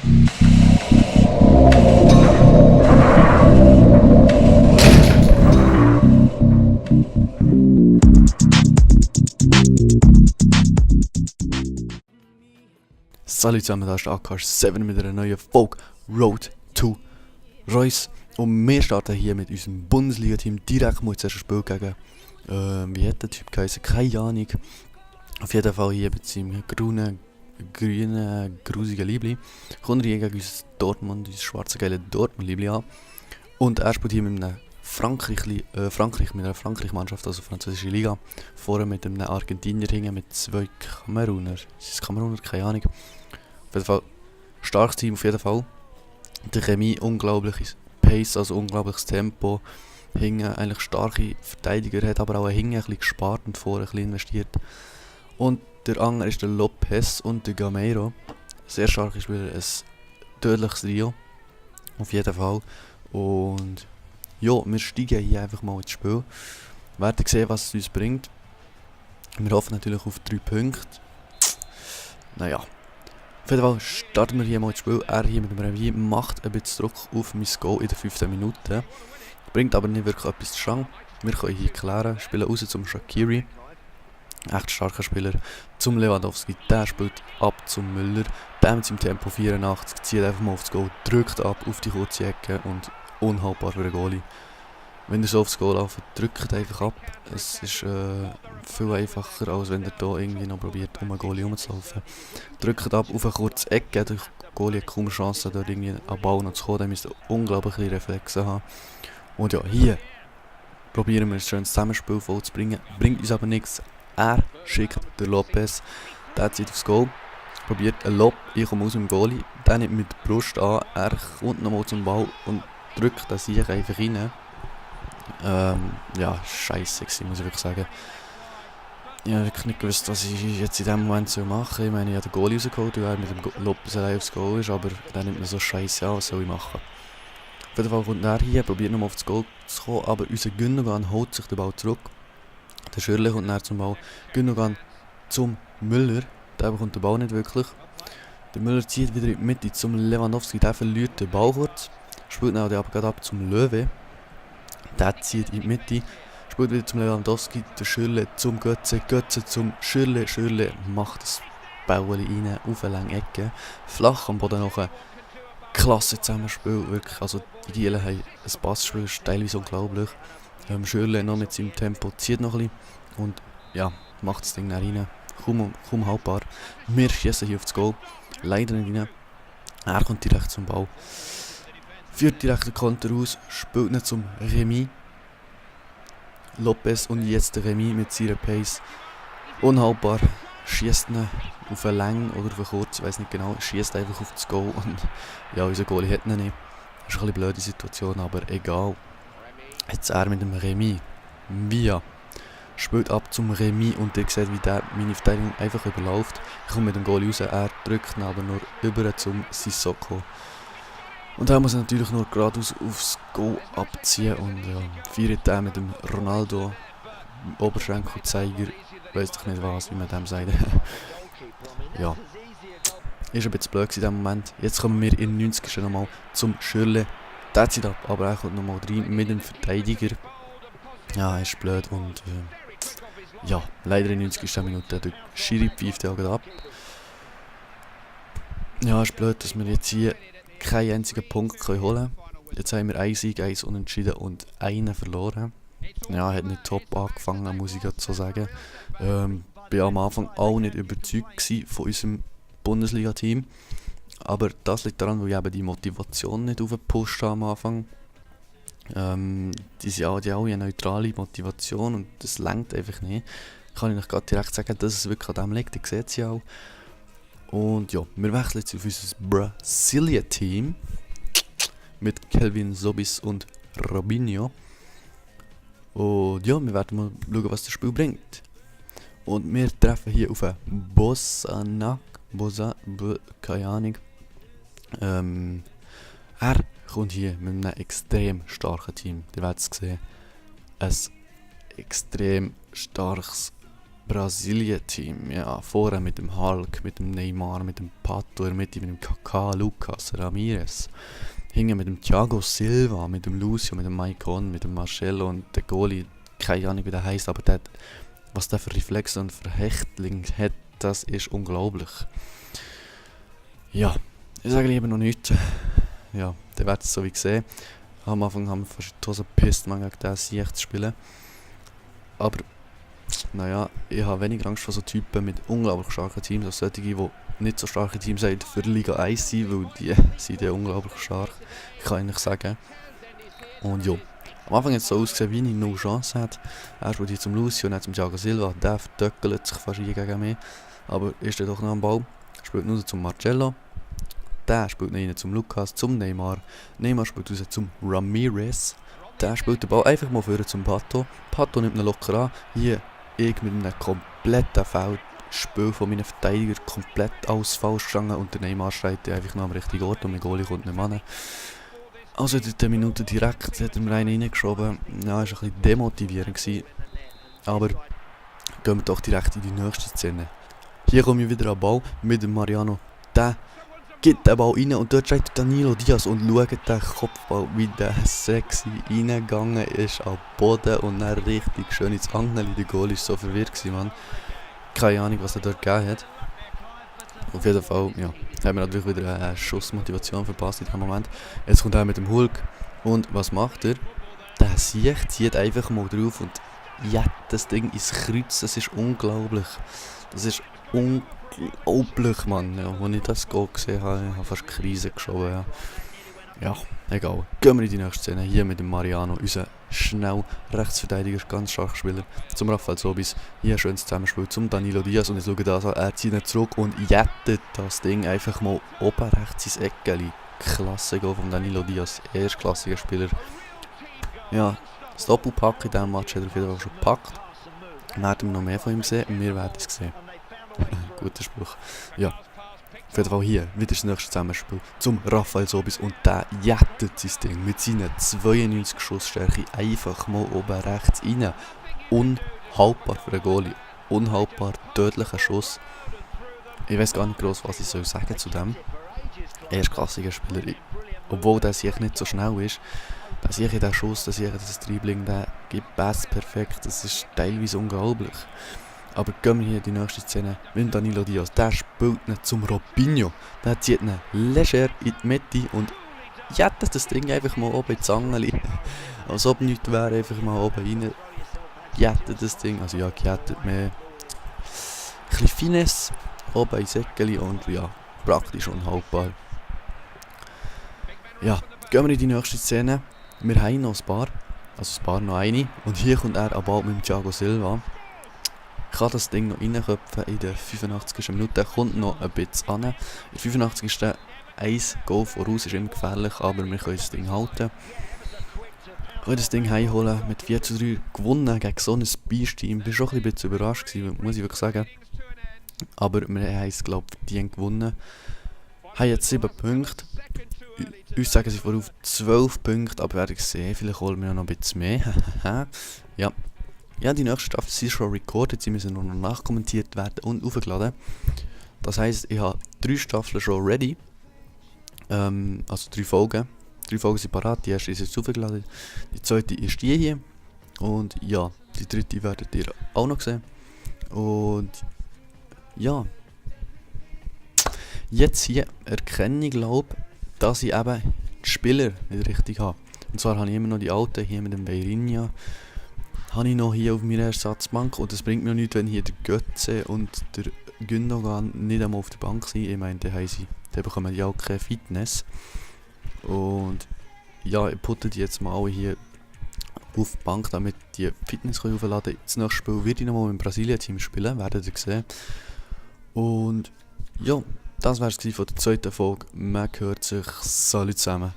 Salut zusammen, da ist der AK7 mit einer neuen Folge Road to Royce. Und wir starten hier mit unserem Bundesliga-Team direkt mal zuerst ein Spiel gegen, wie hat der Typ geheißen? Keine Ahnung. Auf jeden Fall hier mit seinem grünen, grusigen Liebli. Kommt er hier gegen unser Dortmund, unser schwarze geile Dortmund-Liebli an. Und er spielt hier mit einer Frankreich-Mannschaft, also französische Liga. Vorher mit einem Argentinier hingen mit zwei Kameruner. Sind es Kameruner? Keine Ahnung. Auf jeden Fall starkes Team, auf jeden Fall. Der Chemie, unglaubliches Pace, also unglaubliches Tempo. Hinten eigentlich starke Verteidiger, hat aber auch hinten ein bisschen gespart und vorher ein bisschen investiert. Und der andere ist der Lopez und der Gameiro. Sehr starke Spieler, ein tödliches Trio. Auf jeden Fall. Und ja, wir steigen hier einfach mal ins Spiel. Wir werden sehen, was es uns bringt. Wir hoffen natürlich auf 3 Punkte. Naja. Auf jeden Fall starten wir hier mal ins Spiel. Er hier mit dem Revier macht ein bisschen Druck auf mein Goal in der 5. Minute. Bringt aber nicht wirklich etwas zustande. Wir können hier klären. Spielen raus zum Shaqiri. Echt starker Spieler. Zum Lewandowski. Der spielt ab zum Müller. Der mit seinem Tempo 84 zieht einfach mal aufs Goal. Drückt ab auf die kurze Ecke und unhaltbar für den Goalie. Wenn ihr so aufs Goal lauft, drückt einfach ab. Es ist viel einfacher, als wenn ihr hier irgendwie noch probiert, um einen Goalie herumzulaufen. Drückt ab auf eine kurze Ecke. Der Goalie hat kaum Chance, dort irgendwie an den Ball noch zu kommen. Der müsste unglaubliche Reflexe haben. Und ja, hier probieren wir ein schönes Zusammenspiel vollzubringen. Bringt uns aber nichts. Er schickt den Lopez. Der zieht aufs Goal. Probiert einen Lob. Ich komme aus dem Goalie. Der nimmt mit der Brust an. Er kommt nochmal zum Ball und drückt das hier einfach rein. Ja, scheiße muss ich wirklich sagen. Ich habe wirklich nicht gewusst, was ich jetzt in diesem Moment machen soll. Ich meine, ich habe den Goalie rausgeholt, weil er mit dem Lopez allein aufs Goal ist, aber der nimmt mir so scheiße an, was soll ich machen? Auf jeden Fall kommt er hier, probiert nochmal aufs Goal zu kommen, aber unser Gündogan holt sich den Ball zurück. Der Schürrle kommt näher zum Ball. Gündogan zum Müller, der bekommt den Ball nicht wirklich. Der Müller zieht wieder in die Mitte zum Lewandowski, der verliert den Ball kurz. Spielt dann aber gerade ab zum Löwe. Der zieht in die Mitte. Spielt wieder zum Lewandowski. Der Schürrle zum Götze. Götze zum Schürrle. Schürrle macht das Bäueli rein auf eine lange Ecke. Flach am Boden noch ein klasse Zusammenspiel. Wirklich. Also die Gielen haben ein Passspiel. Das ist teilweise unglaublich. Schürrle noch mit seinem Tempo zieht noch ein bisschen. Und ja, macht das Ding dann rein. Kaum haltbar. Wir schießen hier aufs Goal. Leider nicht rein. Er kommt direkt zum Ball. Führt direkt den Konter aus, spielt nicht zum Remis. Lopez und jetzt der Remis mit seiner Pace. Unhaltbar. Schießt ihn auf eine Länge oder auf eine kurze, ich weiß nicht genau. Schießt einfach auf das Goal und ja, unser Goalie hat ihn nicht. Das ist eine blöde Situation, aber egal. Jetzt er mit dem Remis. Via. Spielt ab zum Remis und ihr seht, wie der meine Verteidigung einfach überläuft. Ich komme mit dem Goalie raus, er drückt ihn aber nur über zum Sissoko. Und er muss natürlich nur geradeaus aufs Goal abziehen und ja, feiert er mit dem Ronaldo Oberschenkelzeiger, weiss doch nicht was, wie man dem sagt. Ja, ist ein bisschen blöd in diesem Moment. Jetzt kommen wir in 90. nochmal zum Schürrle. Der zieht ab, aber er kommt nochmal rein mit dem Verteidiger. Ja, ist blöd und ja, leider in 90. Minute. Der Schiri pfeift ja ab. Ja, ist blöd, dass wir jetzt hier keinen einzigen Punkt holen können. Jetzt haben wir einen Sieg, 1 Unentschieden und einen verloren. Ja, hat nicht top angefangen, muss ich so sagen. Bin am Anfang auch nicht überzeugt von unserem Bundesliga-Team. Aber das liegt daran, weil ich eben die Motivation nicht aufgepusht habe am Anfang. Die haben auch eine neutrale Motivation und das reicht einfach nicht. Kann ich euch gerade direkt sagen, dass es wirklich an dem liegt, ihr seht es ja auch. Und ja, wir wechseln jetzt auf unser Brasilien-Team mit Kelvin Sobis und Robinho. Und ja, wir werden mal schauen, was das Spiel bringt. Und wir treffen hier auf einen keine Ahnung. Er kommt hier mit einem extrem starken Team. Ihr werdet es sehen. Ein extrem starkes Brasilien-Team, ja, vorne mit dem Hulk, mit dem Neymar, mit dem Pato, in der Mitte mit dem Kaká, Lucas, Ramirez. Hinten mit dem Thiago Silva, mit dem Lucio, mit dem Maicon, mit dem Marcelo und der Goalie, keine Ahnung wie der heisst, aber der, was der für Reflexe und für Hechtling hat, das ist unglaublich. Ja, ich sage lieber noch nichts. Ja, der wird es so wie gesehen. Am Anfang haben wir fast die Hose gepisst, man gegen den Sieg zu spielen. Aber, naja, ich habe weniger Angst vor so Typen mit unglaublich starken Teams, als solche, die nicht so starke Teams sind für Liga 1 sind, weil die sind ja unglaublich stark, kann ich sagen. Und ja, am Anfang hat es so ausgesehen, wie ich noch Chance hat. Erst wurde ich zum Lucio und dann zum Thiago Silva, der vertöckelt sich fast gegen mich. Aber ist er doch noch am Ball, spielt nur zum Marcelo. Der spielt rein zum Lucas, zum Neymar. Neymar spielt raus zum Ramirez. Der spielt den Ball einfach mal vor zum Pato. Pato nimmt ihn locker an. Hier, ich mit einem kompletten Feldspiel von meinen Verteidigern komplett alles falsch gegangen und der Neymar schreit einfach noch am richtigen Ort und mein Goalie kommt nicht an. Also in der Minute direkt hat er mir einen reingeschoben. Ja, das war ein bisschen demotivierend gewesen. Aber gehen wir doch direkt in die nächste Szene. Hier komme ich wieder an den Ball mit dem Mariano. Der gibt den Ball rein und dort steht Danilo Diaz und schaut den Kopfball, wie der sexy reingegangen ist am Boden und dann richtig schön ins Angel. Der Goal war so verwirrt gewesen, Mann. Keine Ahnung, was er dort gegeben hat. Auf jeden Fall, ja, haben wir natürlich wieder eine Schussmotivation verpasst in dem Moment. Jetzt kommt er mit dem Hulk und was macht er? Der Sieg zieht einfach mal drauf und ja, das Ding ins Kreuz, das ist unglaublich. Das ist unglaublich, Mann. Ja, als ich das Goal gesehen habe, ich habe fast Krise geschoben. Ja. Ja, egal. Gehen wir in die nächste Szene. Hier mit dem Mariano, unser schnell Rechtsverteidiger, ganz starker Spieler. Zum Rafael Sobis. Hier ein schönes Zusammenspiel zum Danilo Diaz. Und jetzt schaue das an, er zieht ihn zurück und jettet das Ding einfach mal oben rechts ins Eckeli. Klasse Goal von Danilo Diaz, erstklassiger Spieler. Ja, das Doppelpack in diesem Match hat er auf jeden Fall schon gepackt. Werden wir noch mehr von ihm sehen? Wir werden es sehen. Guter Spruch. Ja, auf jeden Fall hier wieder das nächste Zusammenspiel zum Rafael Sobis und der jettet sein Ding mit seiner 92 Schussstärke einfach mal oben rechts rein. Unhaltbar für einen Goalie. Unhaltbar, tödlicher Schuss. Ich weiß gar nicht gross, was ich soll sagen zu dem. Erstklassiger Spieler. Obwohl der sich nicht so schnell ist, dass ich den Schuss, dass ich das Dribbling, der gibt Pass perfekt. Das ist teilweise unglaublich. Aber gehen wir hier in die nächste Szene mit Danilo Diaz. Der spielt ihn zum Robinho. Der zieht ihn leger in die Mitte und jettet das Ding einfach mal oben ins Angeli. Als ob nichts wäre, einfach mal oben rein. Jettet das Ding, also ja, gejettet mehr. Ein bisschen Finesse oben ins Eckeli und ja, praktisch unhaltbar. Ja, gehen wir in die nächste Szene. Wir haben noch ein paar, also ein paar noch eine. Und hier kommt er an Ball mit dem Thiago Silva. Kann das Ding noch reinköpfen in der 85. Minute, kommt noch ein bisschen an. In der 85. ein Goal voraus ist immer gefährlich, aber wir können das Ding halten. Wir können das Ding heimholen, mit 4:3 gewonnen gegen so ein Beast-Team. Ich war schon ein bisschen überrascht gewesen, muss ich wirklich sagen. Aber wir haben es, glaube ich, verdient gewonnen. Wir haben jetzt 7 Punkte. Uns sagen sie vorauf 12 Punkte, aber werden sehen, vielleicht holen wir noch ein bisschen mehr. Ja. Ja, die nächste Staffel ist schon recorded, sie müssen noch nachkommentiert werden und aufgeladen. Das heisst, ich habe 3 Staffeln schon ready. Also 3 Folgen. 3 Folgen sind parat, die erste ist jetzt aufgeladen. Die zweite ist die hier. Und ja, die dritte werdet ihr auch noch sehen. Und ja. Jetzt hier erkenne ich, glaube, dass ich eben die Spieler nicht richtig habe. Und zwar habe ich immer noch die alten, hier mit dem Beirinha. Habe ich noch hier auf meiner Ersatzbank und es bringt mir nichts, wenn hier der Götze und der Gündogan nicht einmal auf der Bank sind. Ich meine, dann bekommen die auch keine Fitness. Und ja, ich putte die jetzt mal alle hier auf die Bank, damit die Fitness aufladen können. Das nächste Spiel werde ich nochmal im Brasilien-Team spielen, werdet ihr sehen. Und ja, das war es von der zweiten Folge. Man hört sich. Salut zusammen.